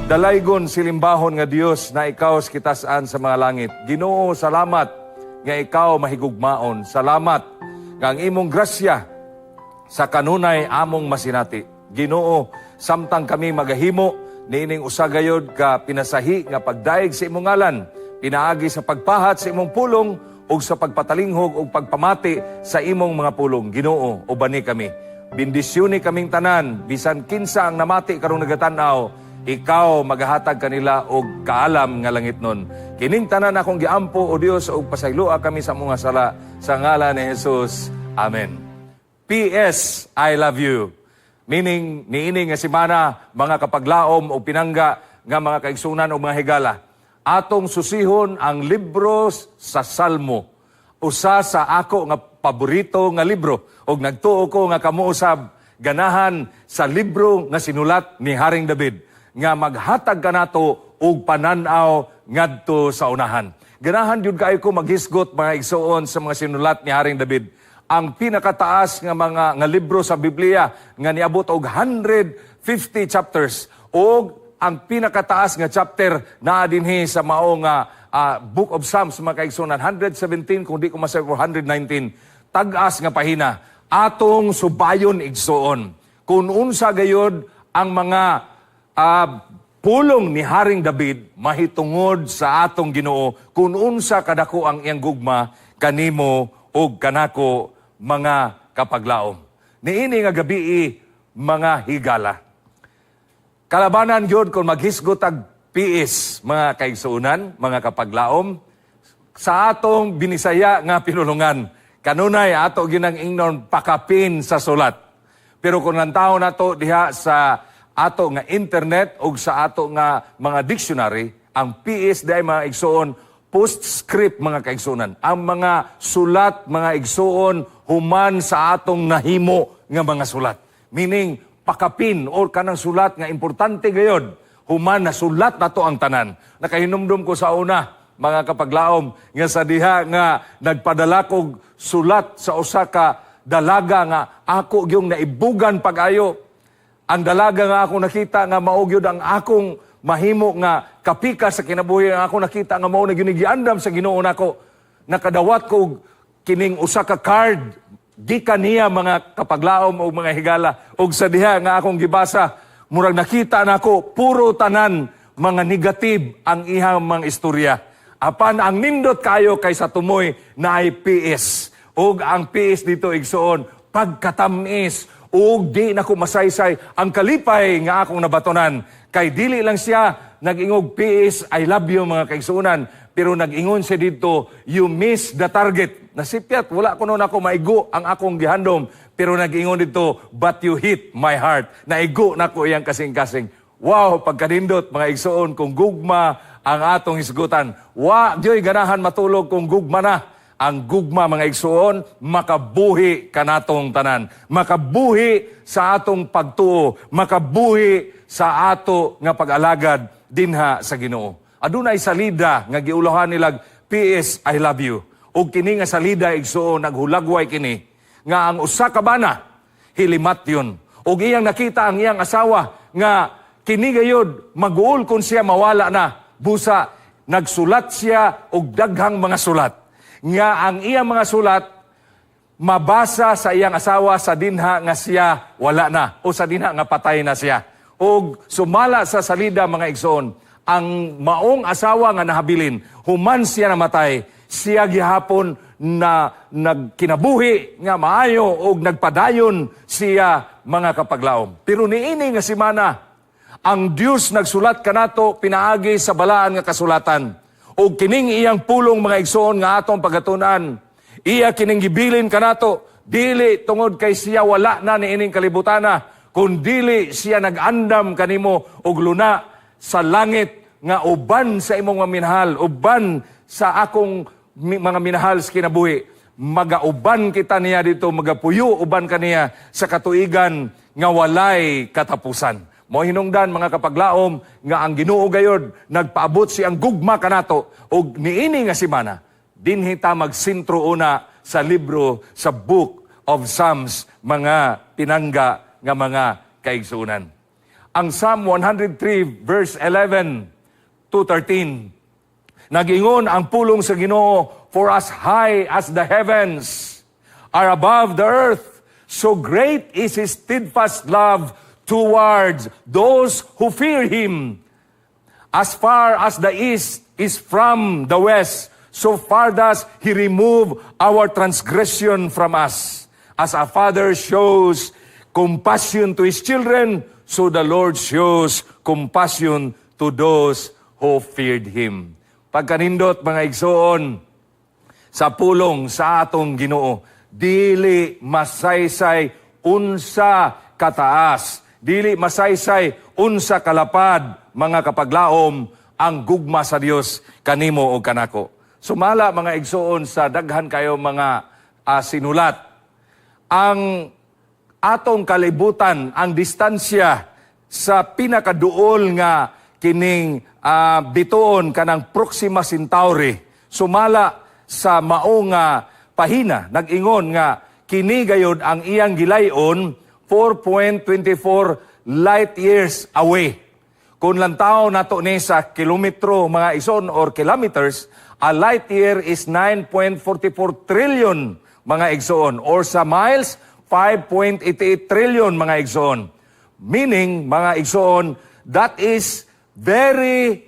Dalaygon silimbahon nga Dios na ikaw sa kitasan sa mga langit. Ginoo, salamat nga ikaw mahigugmaon. Salamat nga ang imong grasya sa kanunay among masinati. Ginoo, samtang kami magahimo niining usa gayod ka pinasahi nga pagdayeg sa imong ngalan, pinaagi sa pagpahat sa imong pulong ug sa pagpatalinghog ug pagpamati sa imong mga pulong. Ginoo, ubani kami. Bendisyoni kaming tanan, bisan kinsa ang namati karong nagatan-aw, ikaw magahatag kanila og kaalam nga langitnon. Kining tanan akong giampo, o Dios, ug pasayloa kami sa mga sala sa ngalan ni Jesus. Amen. PS, I love you. Meaning, niini nga semana, mga kapaglaom o pinangga nga mga kaigsunan o mga higala. Atong susihon ang libro sa Salmo. Usa sa ako nga paborito nga libro. Og nagtuo ko nga kamo usab ganahan sa libro nga sinulat ni Haring David nga maghatag kanato og pananaw ngadto sa unahan. Ganahan jud kaayo ko maghisgot, mga igsuon, sa mga sinulat ni Haring David. Ang pinakataas nga mga nga libro sa Biblia nga niabot og 150 chapters og ang pinakataas nga chapter naa dinhi sa mao nga Book of Psalms, mga kaigsuonan, 117 kung di ko masabi 119 tag-as nga pahina. Atong subayon, igsuon, kung unsa gayod ang mga pulong ni Haring David mahitungod sa atong Ginoo, kung unsa kadako ang iyang gugma kanimo ug kanako, mga kapaglaom. Niini nga gabii, mga higala. Kalabanan gyud kung maghisgot ag PS, mga kaigsuonan, mga kapaglaom, sa atong Binisaya nga pinulungan. Kanunay ato ginang ingnon pakapin sa sulat. Pero kung lantaw nato diha sa ato nga internet o sa ato nga mga dictionary, ang PS diay, mga igsuon, postscript, mga kaigsuonan. Ang mga sulat, mga igsuon, human sa atong nahimo nga mga sulat. Meaning, pakapin or kanang sulat nga importante gayod, human na sulat nato ang tanan. Nakahinumdum ko sa una, mga kapaglaom, nga sa diha nga nagpadala kog sulat sa usa ka dalaga nga ako gyung naibugan pag-ayo. Ang dalaga nga ako nakita nga mao gyud ang akong mahimo nga kapika sa kinabuhi, nga ako nakita nga mao na gyud giandam sa Ginoo nako. Nakadawat ko og kining usa ka card gikan niya, mga kapaglaom o mga higala, og sa diha nga akong gibasa, murag nakita nako puro tanan mga negative ang ihang mga istorya. Apan ang nindot kayo kay sa tumoy naay PS, ug ang PS dito, igsuon, pagkatamis ug di na ko masaysay ang kalipay nga akong nabatonan kay dili lang siya nag-ingog "PS, I love you," mga kaigsuonan, pero nag-ingon siya dito, "You miss the target." Nasipyat, wala ko noon ako maigo ang akong gihandom, pero nag-ingon dito, "But you hit my heart." Naigo na ko iyang kasing-kasing. Wow, pagkanindot, mga igsuon, kung gugma ang atong hisgutan. Wa gyoy ganahan matulog kung gugma na. Ang gugma, mga igsuon, makabuhi kanatong tanan. Makabuhi sa atong pagtuo, makabuhi sa ato nga pag-alagad dinha sa Ginoo. Adunay salida nga giulahan nilag "PS, I love you." Ug kini nga salida, igsuon, naghulagway kini nga ang usa ka bana hilimat yun. Ug iyang nakita ang iyang asawa nga kini gayod maguol kung siya mawala na. Busa nagsulat siya og daghang mga sulat nga ang iyang mga sulat mabasa sa iyang asawa sa dinha nga siya wala na o sa dinha nga patay na siya. Og sumala sa salida, mga igsoon, ang maong asawa nga nahabilin, human siya namatay, siya gihapon na nagkinabuhi nga maayo og nagpadayon siya, mga kapaglaom. Pero niini nga semana, ang Dios nagsulat kanato pinaagi sa balaan nga kasulatan. Og kining iyang pulong, mga igsoon, nga atong pagatunan, iya kining gibilin kanato dili tungod kay siya wala na niining kalibutana, kun dili siya nag-andam kanimo og luna sa langit nga uban sa imong mga minahal, uban sa akong mga minahal sa kinabuhi. Magauban kita niya dito, magapuyo uban kaniya sa katuigan nga walay katapusan. Mo hinungdan, mga kapaglaom, nga ang Ginoo gayod nagpaabot siyang gugma kanato, og niini nga semana dinhi ta magsentro una sa libro sa Book of Psalms, mga pinangga nga mga kaigsuonan. Ang Psalm 103 verse 11 to 13. Nagingon ang pulong sa Ginoo, "For as high as the heavens are above the earth, so great is His steadfast love towards those who fear Him. As far as the east is from the west, so far does He remove our transgression from us. As a father shows compassion to his children, so the Lord shows compassion to those who feared Him." Pagkanindot, mga igsoon, sa pulong sa atong Ginoo, dili masaysay unsa kataas, dili masaysay unsa kalapad, mga kapaglaom, ang gugma sa Dios kanimo o kanako. Sumala, mga igsoon, sa daghan kayo mga sinulat, ang atong kalibutan, ang distansya sa pinakaduol nga kining bituon, kanang Proxima Centauri, sumala sa mao nga pahina, nag-ingon nga kini gayod ang iyang gilayon 4.24 light years away. Kung lantaw nato ni sa kilometro, mga igsoon, or kilometers, a light year is 9.44 trillion, mga igsoon, or sa miles, 5.88 trillion, mga igsoon. Meaning, mga igsoon, that is very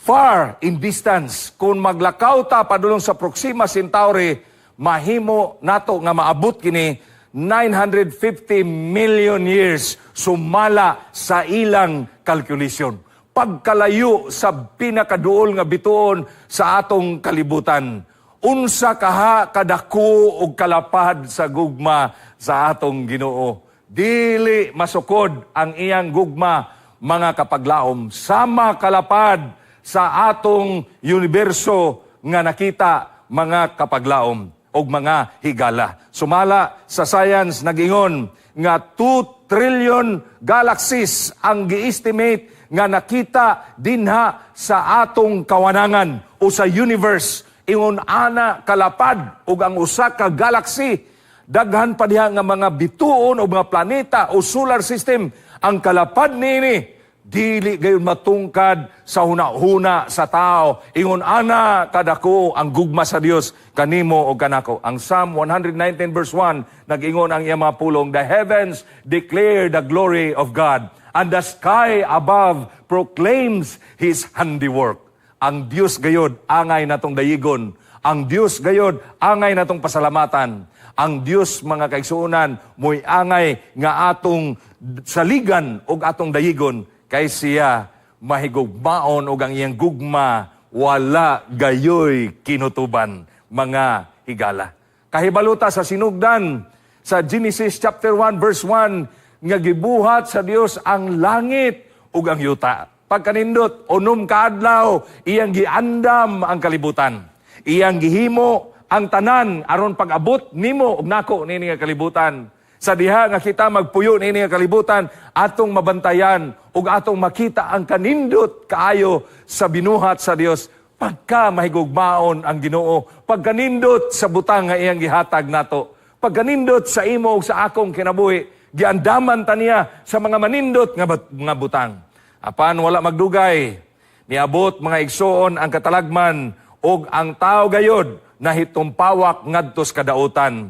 far in distance. Kung maglakaw ta padulong sa Proxima Centauri, mahimo nato nga maabot kini 950 million years sumala sa ilang calculation. Pagkalayo sa pinakaduol nga bituon sa atong kalibutan. Unsa kaha kadako og kalapad sa gugma sa atong Ginoo? Dili masukod ang iyang gugma, mga kapaglaom, sama kalapad sa atong universo nga nakita, mga kapaglaom og mga higala. Sumala sa science, nagingon nga 2 trillion galaxies ang gi-estimate nga nakita dinha sa atong kawanangan o sa universe. Ingon ana kalapad, ug ang usa ka galaxy, daghan pa diha nga mga bituon o mga planeta o solar system. Ang kalapad niini, dili gayon matungkad sa huna-huna sa tao. Ingon ana kadako ang gugma sa Dios kanimo o kanako. Ang Psalm 119 verse 1, nag-ingon ang iyang mga pulong, "The heavens declare the glory of God, and the sky above proclaims His handiwork." Ang Dios gayod angay natong dayigon. Ang Dios gayod angay natong pasalamatan. Ang Dios, mga kaigsuonan, mo'y angay nga atong saligan ug atong dayigon kay siya mahigugmaon ug ang iyang gugma wala gayoy kinutuban, mga higala. Kahibalo ta sa sinugdan sa Genesis chapter 1 verse 1 nga gibuhat sa Dios ang langit ug ang yuta. Pagkanindot, 6 ka adlaw iyang giandam ang kalibutan. Iyang gihimo ang tanan aron pag-abot nimo ug nako nini nga kalibutan. Sa diha nga kita magpuyo niini nga kalibutan, atong mabantayan ug atong makita ang kanindot kaayo sa binuhat sa Dios. Pagka mahigugmaon ang Ginoo, pagkanindot sa butang nga iyang gihatag nato, pagkanindot sa imo ug sa akong kinabuhi, giandaman ta niya sa mga manindot nga butang. Apan wala magdugay, niabot, mga igsoon, ang katalagman ug ang tao gayod nahitumpawak ngadto sa kadautan.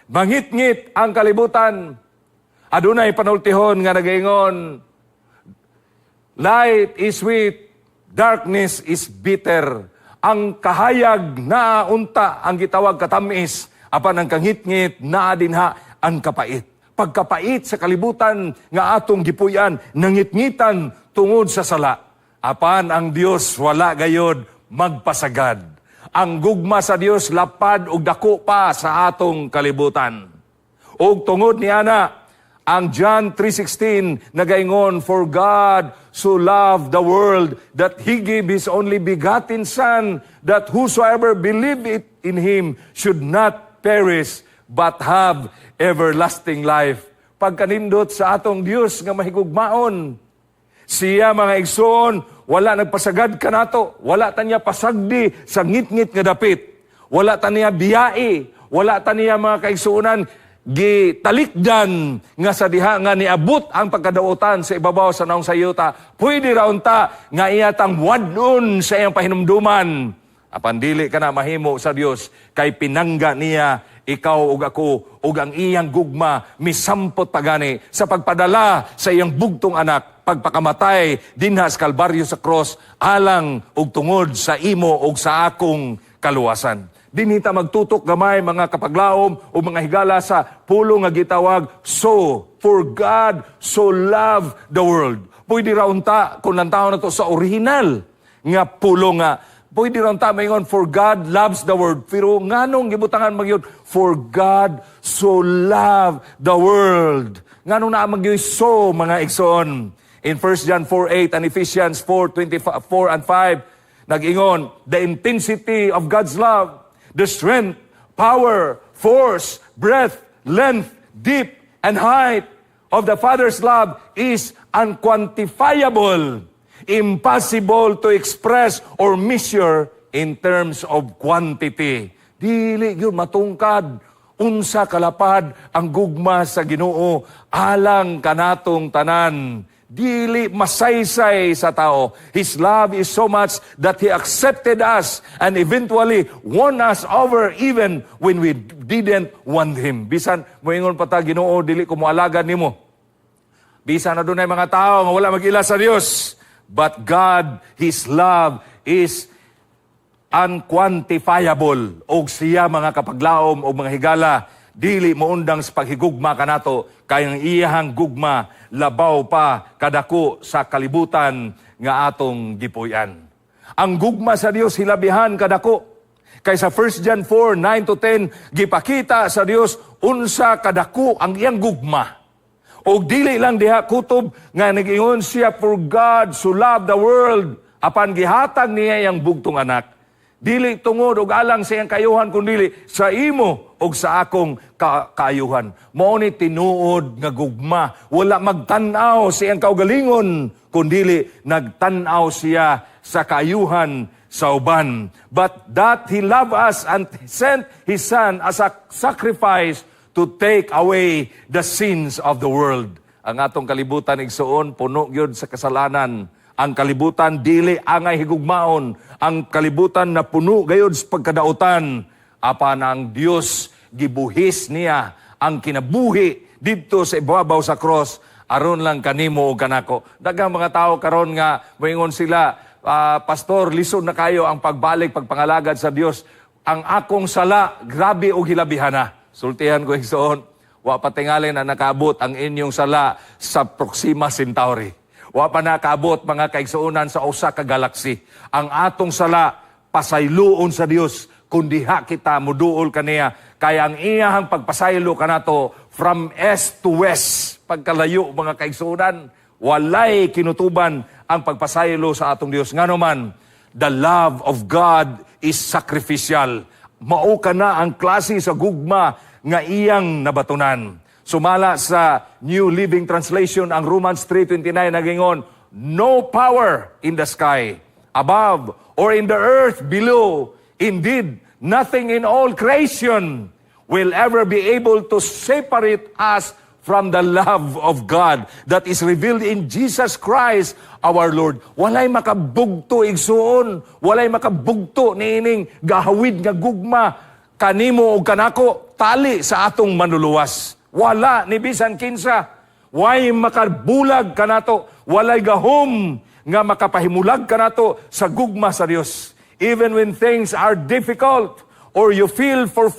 Mangitngit ang kalibutan. Adunay panultihon nga nagaingon, "Light is sweet, darkness is bitter." Ang kahayag naa unta ang gitawag katamis, apan ang kangitngit naa dinha ang kapait. Pagkapait sa kalibutan nga atong gipuy-an, nangitngitan tungod sa sala. Apan ang Dios wala gayod magpasagad. Ang gugma sa Dios lapad ug dako pa sa atong kalibutan. Ug tungod ni ana, ang John 3:16 nagaingon, "For God so loved the world that He gave His only begotten Son, that whosoever believe it in Him should not perish, but have everlasting life." Pagkanindot sa atong Dios nga mahigugmaon. Siya, mga igsoon, wala nagpasagad kanato, wala ta niya pasagdi sa ngitngit nga dapit. Wala ta niya biyai, wala ta niya, mga kaigsuonan, Gitalikdan nga sa diha nga niabot ang pagkadautan sa ibabaw sa naong sa yuta, pwede ra unta nga iya tang wad-on sa iyang pahinumduman. Apan dili ka na mahimo sa Dios, kay pinangga niya ikaw ug ako, ug ang iyang gugma misampot pagani sa pagpadala sa iyang bugtong anak, pagpakamatay dinha sa Kalbaryo, sa cross, alang ug tungod sa imo ug sa akong kaluwasan. Dinhi ta magtutok gamay, mga kapaglaom o mga higala, sa pulong nga gitawag "so, for God so love the world." Pwede ra unta kung lantaw na to sa original nga pulong nga pwede ra unta maingon "For God loves the world." Pero nganong gibutangan magyud "For God so love the world"? Nganong naa magyud "so", mga igsoon? In 1 John 4:8 and Ephesians 4:24 and 5, nag-ingon, the intensity of God's love, the strength, power, force, breadth, length, depth, and height of the Father's love is unquantifiable, impossible to express or measure in terms of quantity. Dili gyud matungkad unsa kalapad ang gugma sa Ginoo alang kanatong tanan. Dili masaysay sa tao. His love is so much that He accepted us and eventually won us over even when we didn't want Him. Bisan moingon pa ta, "Ginoo, dili ko moalagad nimo." Bisan na dunay mga tao nga wala mag-ila sa Dios. But God, His love is unquantifiable. Og siya, mga kapaglaom o mga higala, dili moundang sa paghigugma kanato, kay ang iyahang gugma labaw pa kadako sa kalibutan nga atong gipuy-an. Ang gugma sa Dios hilabihan kadako. Kay sa 1 John 4, 9 to 10, gipakita sa Dios unsa kadako ang iyang gugma. Og dili lang diha kutob nga nag-ingon siya, "For God so loved the world," apan gihatag niya iyang bugtong anak. Dili tungod og alang sa iyang kayuhan, kundili sa imo og sa akong kaayuhan. Mao ni tinuod nga gugma. Wala magtan-aw sa iyang kaugalingon, kundili nagtan-aw siya sa kaayuhan sa uban. But that He loved us and sent His Son as a sacrifice to take away the sins of the world. Ang atong kalibutan, igsuon, puno gyud sa kasalanan. Ang kalibutan dili angay higugmaon. Ang kalibutan na puno gayud sa pagkadautan. Apan ang Dios, gibuhis niya ang kinabuhi didto sa ibabaw sa cross aron lang kanimo ug kanako. Daghang mga tao karon nga moingon sila, "Ah, pastor, lisod na kayo ang pagbalik, pagpangalagad sa Dios. Ang akong sala, grabe og hilabihana." Sultihan ko, igsoon, wa pa tingali na nakaabot ang inyong sala sa Proxima Centauri. Wa pa nakaabot, mga kaigsuonan, sa usa ka galaxy. Ang atong sala pasayloon sa Dios kung diha kita muduol kaniya, kay ang iyahang pagpasaylo kanato from east to west pagkalayo, mga kaigsuonan. Walay kinutuban ang pagpasaylo sa atong Dios. Ngano man, the love of God is sacrificial. Mao kana ang klase sa gugma nga iyang nabatunan. Sumala sa New Living Translation, ang Romans 3:29 nagingon, "No power in the sky above or in the earth below, indeed, nothing in all creation will ever be able to separate us from the love of God that is revealed in Jesus Christ our Lord." Walay makabugto, igsuon, walay makabugto niining gahawid nga gugma kanimo ug kanako tali sa atong Manluluwas. Wala ni bisan kinsa. Way makabulag kanato, walay gahom nga makapahimulag kanato sa gugma sa Dios. Even when things are difficult or you feel far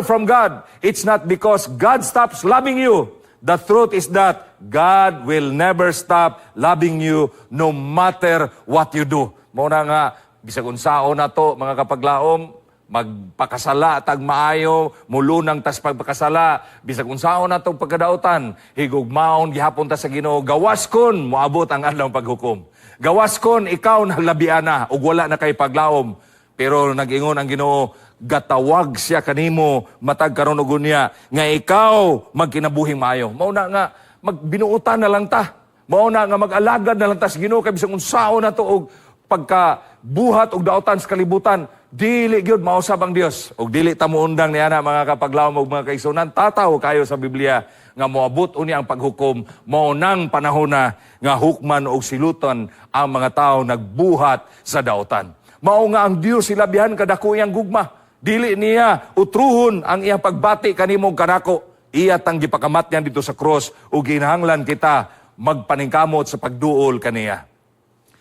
from God, it's not because God stops loving you. The truth is that God will never stop loving you no matter what you do. Mao na nga bisag unsaon na to, mga kapaglaom, magpakasala tag maayo, mulunang tas pagpakasala, bisag unsaon na tong pagkadautan, higugmaon gihapon ta sa Ginoo, gawas kon moabot ang adlaw paghukom. Gawas kon ikaw na labiana ug wala na kay paglaom. Pero nag-ingon ang Ginoo, gatawag siya kanimo matag karon ug unya nga ikaw magkinabuhing maayo. Mao na nga magbinuotan na lang ta. Mao na nga mag-alagad na lang ta sa Ginoo, kay bisag unsaon na to og pagka buhat og dautan sa kalibutan, Dili gyud mausab ang Dios. Ug dili ta moundang niana, mga kapaglaom ug mga kaigsuonan, tataw kayo sa Biblia nga moabot uni ang paghukom, mao nang panahon na nga hukman og silutan ang mga tao nagbuhat sa daotan. Mao nga ang Dios hilabihan kadako iyang gugma. Dili niya utruhon ang iyang pagbati kanimo kanako. Iya tang gipakamatyan didto sa cross ug ginahanglan kita magpaningkamot sa pagduol kaniya.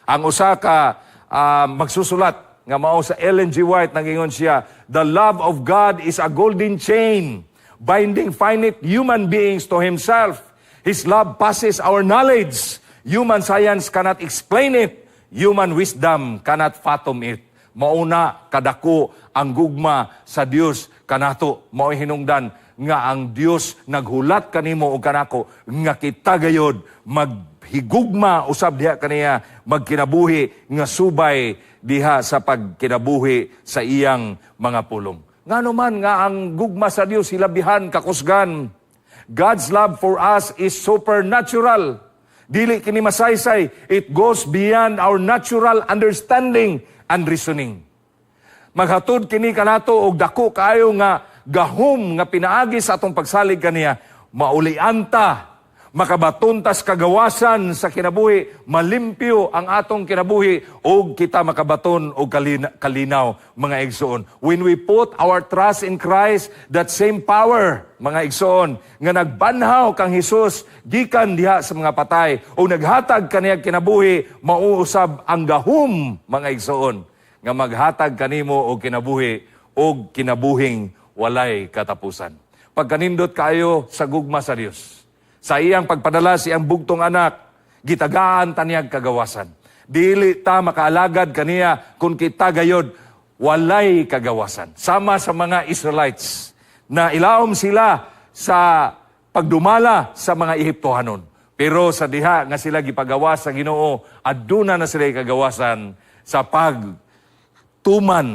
Ang usa ka magsusulat nga mao sa Ellen G. White, nagingon siya, "The love of God is a golden chain binding finite human beings to Himself. His love passes our knowledge. Human science cannot explain it. Human wisdom cannot fathom it." Mauna kadako ang gugma sa Dios kanato. Mao hinungdan nga ang Dios naghulat kanimo ug kanako nga kita gayod maghigugma usab diha kaniya, magkinabuhi nga subay diha sa pagkinabuhi sa iyang mga pulong. Ngano man nga ang gugma sa Dios hilabihan kakusgan? God's love for us is supernatural. Dili kini masaysay. It goes beyond our natural understanding and reasoning. Maghatod kini kanato og dako kaayo nga gahom nga pinaagi sa atong pagsalig kaniya, maulian ta, makabaton tas kagawasan sa kinabuhi, malimpyo ang atong kinabuhi ug kita makabaton og kalinaw, mga igsoon. When we put our trust in Christ, that same power, mga igsoon, nga nagbanhaw kang Hesus gikan diha sa mga patay o naghatag kaniya kinabuhi, mauusab ang gahom, mga igsoon, nga maghatag kanimo og kinabuhi og kinabuhing walay katapusan. Pagkanindot kayo sa gugma sa Dios, sa iyang pagpadala sa iyang bugtong anak, gitagaan ta niyag kagawasan. Dili ta makaalagad kaniya kung kita gayod walay kagawasan. Sama sa mga Israelites na ilawom sila sa pagdumala sa mga Ehiptohanon. Pero sa diha nga sila gipagawas sa Ginoo, aduna na sila kagawasan sa pagtuman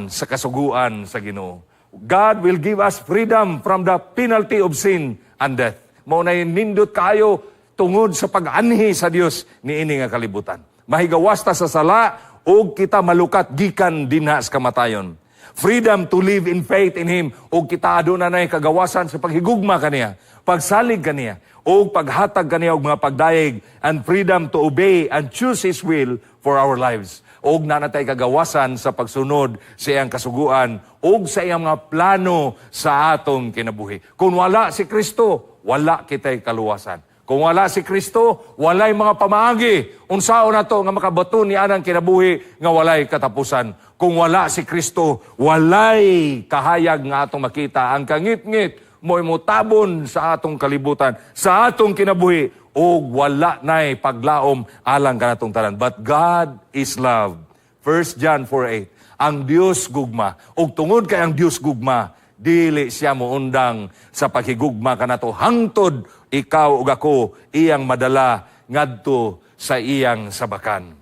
sa kasuguan sa Ginoo. God will give us freedom from the penalty of sin and death. Mao na nindot kayo tungod sa pag-anhi sa Dios niini nga kalibutan. Mahigawas ta sa sala ug kita malukat gikan dinha sa kamatayon. Freedom to live in faith in Him ug kita aduna nay kagawasan sa paghigugma kaniya, pagsalig kaniya, ug paghatag kaniya og mga pagdayeg, and freedom to obey and choose His will for our lives. Og naa natay kagawasan sa pagsunod sa iyang kasuguan ug sa iyang mga plano sa atong kinabuhi. Kung wala si Kristo, wala kita'y kaluwasan. Kung wala si Kristo, walay mga pamaagi. Unsaon nato nga makabaton ni anang kinabuhi nga walay katapusan? Kung wala si Kristo, walay kahayag nga atong makita. Ang kangitngit mo'y mutabon sa atong kalibutan, sa atong kinabuhi, ug wala na'y paglaom alang kanatong tanan. But God is love. 1 John 4:8. Ang Dios gugma. Ug tungod kay ang Dios gugma, dili siya moundang sa paghigugma kanato hangtod ikaw ug ako iyang madala ngadto sa iyang sabakan.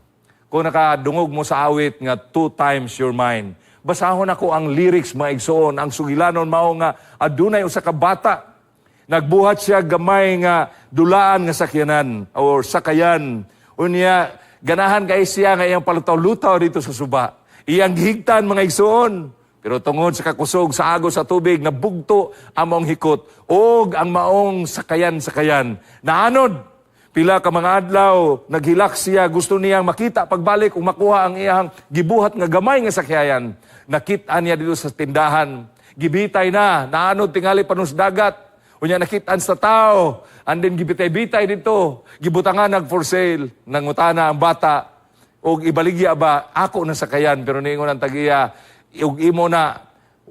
Kung nakadungog mo sa awit nga "Two Times You're Mine," basahon ako ang lyrics, mga igsoon. Ang sugilanon mao nga adunay usa ka bata. Nagbuhat siya gamay nga dulaan nga sakyanan or sakayan. Unya, ganahan kay siya nga iyang palutaw-lutaw didto sa suba. Iyang gihigtan, mga igsoon. Pero tungod sa kakusog sa agos sa tubig, nabugto ang maong hikot og ang maong sakayan-sakayan. Naanod. Pila ka mga adlaw, naghilak siya, gusto niyang makita pagbalik kung makuha ang iyang gibuhat nga gamay nga sakyayan. Nakit-an niya didto sa tindahan. Gibitay na, naanod tingali panus dagat. Unya nakit-an sa tao, and then gibitay-bitay didto. Gibutangan nag "For sale." Nangutana ang bata, og ibaligya ba ako na sakayan? Pero niingon ang tagiya, "Og imo na,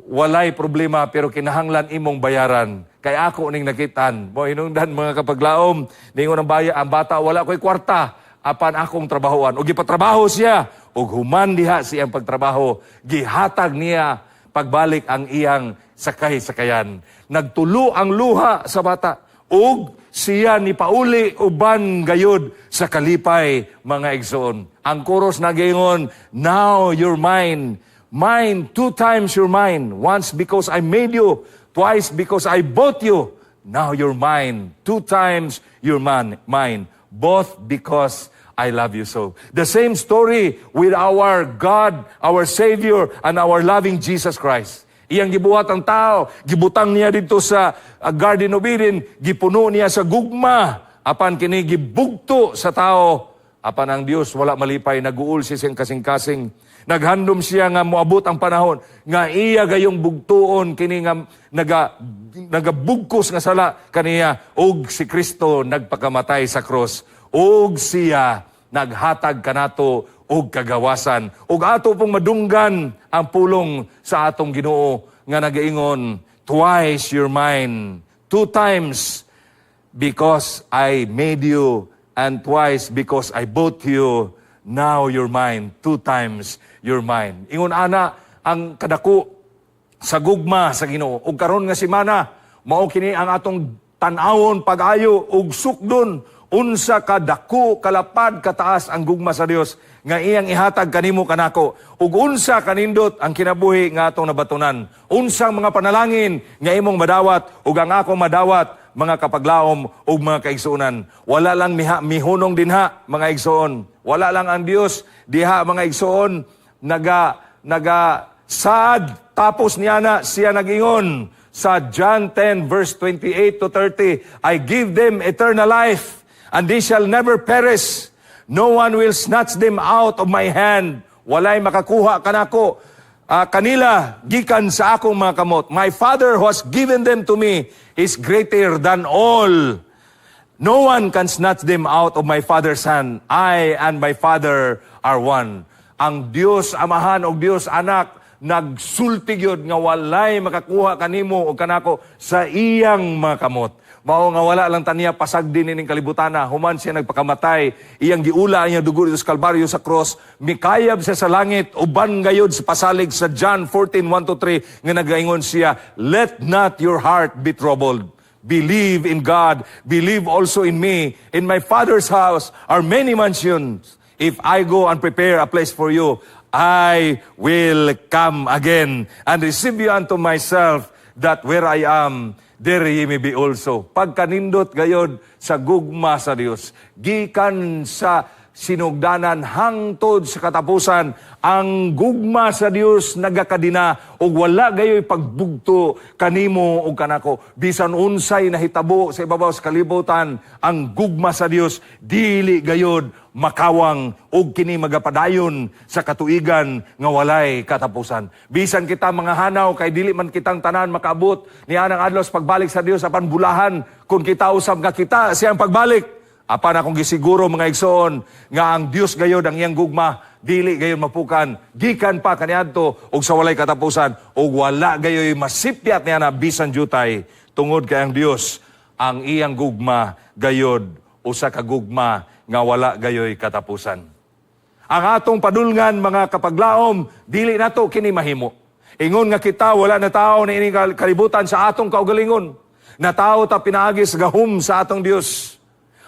walay problema, pero kinahanglan imong bayaran kay ako ning nakitan." Mo hinungdan, mga kapaglaom, niingon ang bata, "Wala ko'y kwarta apan akong trabahoan." Ug gipatrabaho siya, ug human diha siyang pagtrabaho, gihatag niya pagbalik ang iyang sakay-sakayan. Nagtulo ang luha sa bata ug siya ni pauli uban gayud sa kalipay, mga igsoon. Ang chorus nagingon, "Now you're mine. Mine, two times you're mine. Once because I made you, twice because I bought you. Now you're mine, two times you're mine. Both because I love you so. The same story with our God, our Savior, and our loving Jesus Christ. Iyang gibuhat ang tao, gibutang niya dito sa Garden of Eden, gipuno niya sa gugma, apan kini gibugto sa tao. Apan ang Dios wala malipay, naguol siya siyang kasing-kasing. Naghandom siya nga moabot ang panahon nga iya gayong bugtuon kini nga nagabugkos nga sala kaniya, ug si Kristo nagpakamatay sa krus ug siya naghatag kanato og kagawasan, ug ato pong madunggan ang pulong sa atong Ginoo nga nagaingon, "Twice you're mine, two times because I made you and twice because I bought you. Now you're mine, two times you're mine." Ingon ana ang kadako sa gugma sa Ginoo. Ug karon nga semana, mao kini ang atong tan-awon pag-ayo ug sukdon unsa ka dako, kalapad, kataas ang gugma sa Dios nga iyang ihatag kanimo, kanako, ug unsa kanindot ang kinabuhi nga atong nabatunan, unsang mga panalangin nga imong madawat ug ang akong madawat, mga kapaglaom ug mga kaigsuonan. Wala lang miha, mihunong dinha, mga igsuon. Wala lang ang Dios diha, mga igsuon, naga saad. Tapos niya na siya nagingon sa John 10 verse 28 to 30, "I give them eternal life and they shall never perish. No one will snatch them out of my hand." Walay makakuha kanako kanila gikan sa akong mga kamot. "My Father who has given them to me is greater than all. No one can snatch them out of my Father's hand. I and my Father are one." Ang Dios Amahan o Dios Anak nagsulti gyud nga walay makakuha kanimo o kanako sa iyang mga kamot. Mao nga wala lang taniya pasagdi nining kalibutana human siya nagpakamatay, iyang giula ang iyang dugo dito sa Kalbaryo sa cross, mikayab siya sa langit uban gayud sa pasalig sa John 14:1 to 3 nga nagaingon siya, "Let not your heart be troubled. Believe in God, believe also in me. In my Father's house are many mansions. If I go and prepare a place for you, I will come again and receive you unto myself, that where I am, there ye may be also." Pagkanindot gayod sa gugma sa Dios, gikan sa sinugdanan hangtod sa katapusan, ang gugma sa Dios nagakadina ug wala gayoy pagbugto kanimo ug kanako. Bisan unsay nahitabo sa ibabaw sa kalibutan, ang gugma sa Dios dili gayod makawang ug kini magapadayon sa katuigan nga walay katapusan. Bisan kita mga hanaw kay dili man kitang tanan makaabot ni anang adlaw sa pagbalik sa Dios, apan bulahan kung kita usab nga kita siyang pagbalik. Apan akong gisiguro, mga igsoon, nga ang Dios gayod, ang iyang gugma dili gayod mapukan gikan pa kaniadto ug sa walay katapusan, ug wala gayoy masipyat niya na bisan jutay, tungod kay ang Dios, ang iyang gugma gayod usa ka gugma nga wala gayoy katapusan. Ang atong padulngan, mga kapaglaom, dili nato kini mahimo. Ingon nga kita wala na tao na ining kalibutan sa atong kaugalingon. Natawo ta pinaagi sa gahom sa atong Dios.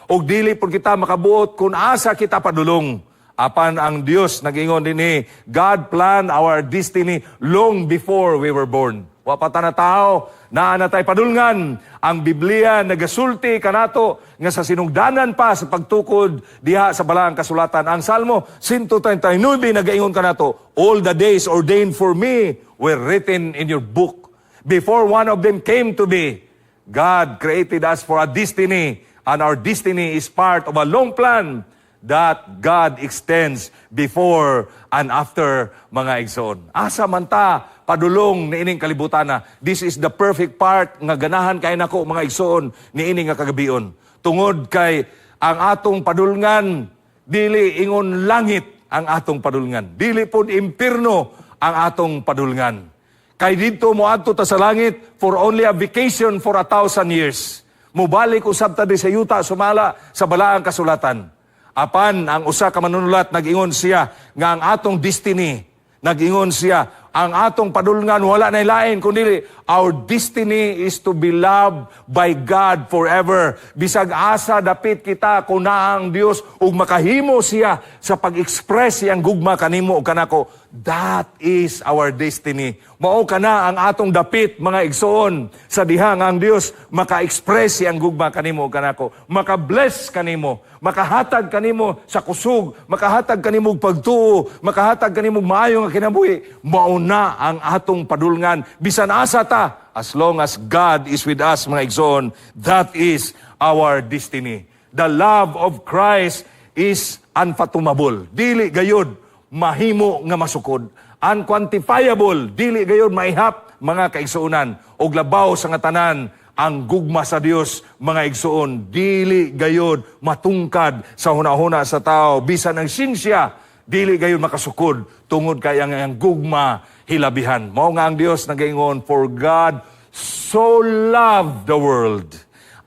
Og dili pud kita makabuot kung asa kita padulong. Apan ang Dios nagingon dinhi, God planned our destiny long before we were born. Wa pa ta natao, naa na tay padulngan. Ang Biblia nagasulti kanato nga sa sinugdanan pa sa pagtukod diha sa balaang kasulatan. Ang Salmo 139 nagaingon kanato, "All the days ordained for me were written in your book before one of them came to be." God created us for a destiny, and our destiny is part of a long plan that God extends before and after, mga igsoon. Asa man ta padulong niining kalibutana? This is the perfect part nga ganahan kay nako, mga igsoon, niini nga kagabion. Tungod kay ang atong padulngan, dili ingon langit ang atong padulngan. Dili pod impierno ang atong padulngan. Kay didto moadto ta sa langit for only a vacation for 1,000 years. Mubalik usab ta di sa yuta sumala sa balaang kasulatan. Apan ang usa ka manunulat, nag-ingon siya nga ang atong destiny, nag-ingon siya, ang atong padulngan wala na lain kundi our destiny is to be loved by God forever. Bisag asa dapit kita, kung naa ang Dios ug makahimo siya sa pag-express siyang gugma kanimo ug kanako, that is our destiny. Mao kana ang atong dapit, mga igsoon, sa diha nga ang Dios maka-express iyang gugma kanimo ug kanako, maka-bless kanimo, makahatag kanimo sa kusog, makahatag kanimo og pagtuo, makahatag kanimo og maayo nga kinabuhi. Mao na ang atong padulngan bisan asa ta, as long as God is with us, mga igsoon, that is our destiny. The love of Christ is unfathomable. Dili gayod mahimo nga masukod. Unquantifiable, dili gayod maihap, mga kaigsuonan. Og labaw sa nga tanan, ang gugma sa Dios, mga igsuon, dili gayod matungkad sa hunahuna sa tao. Bisan ang sinsya, dili gayod makasukod tungod kay ang gugma hilabihan. Mao nga ang Dios nagaingon, "For God so loved the world."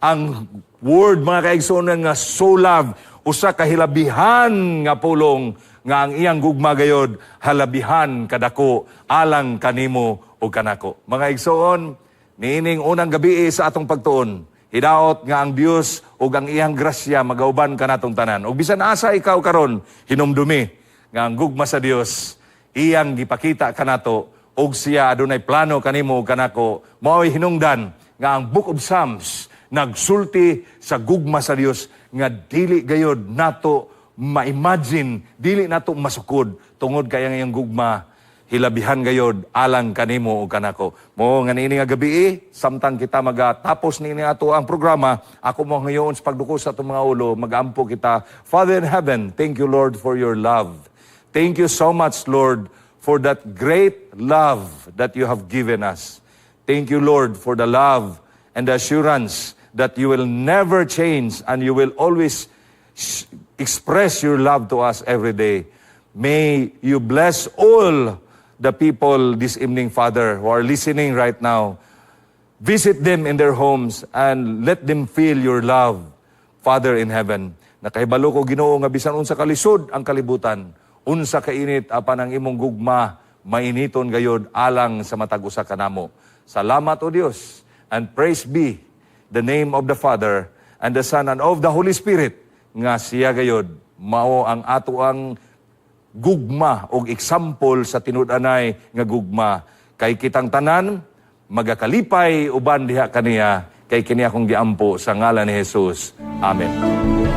Ang word, mga kaigsuonan, nga "so love", usa ka hilabihan nga pulong nga ang iyang gugma gayod halabihan kadako alang kanimo ug kanako. Mga igsoon, niining unang gabi sa atong pagtuon, hidaot nga ang Dios ug ang iyang grasya magauban kanatong tanan. Ug bisan asa ikaw karon, hinumdumi nga ang gugma sa Dios iyang gipakita kanato ug siya adunay plano kanimo ug kanako. Mao'y hinungdan nga ang Book of Psalms nagsulti sa gugma sa Dios nga dili gayod nato ma-imagine, dili nato masukod tungod kay ang iyang gugma hilabihan gayod alang kanimo ug kanako. Mao nga niini nga gabi, samtang kita magatapos niini ato ang programa, ako mo ngayon sa pagduko sa atong mga ulo, magampo kita. Father in heaven, thank you, Lord, for your love. Thank you so much, Lord, for that great love that you have given us. Thank you, Lord, for the love and the assurance that you will never change and you will always express your love to us every day. May you bless all the people this evening, Father, who are listening right now. Visit them in their homes and let them feel your love, Father in heaven. Nakahibalo ko, Ginoo, nga bisan unsa kalisod ang kalibutan, unsa kainit, apan ang imong gugma mainiton gayod alang sa matag usa kanamo. Salamat, O Dios, and praise be the name of the Father and the Son and of the Holy Spirit nga siya gayod mao ang ato ang gugma og example sa tinud-anay nga gugma, kay kitang tanan magakalipay uban diha kaniya. Kay kini akong giampo sa ngalan ni Jesus. Amen.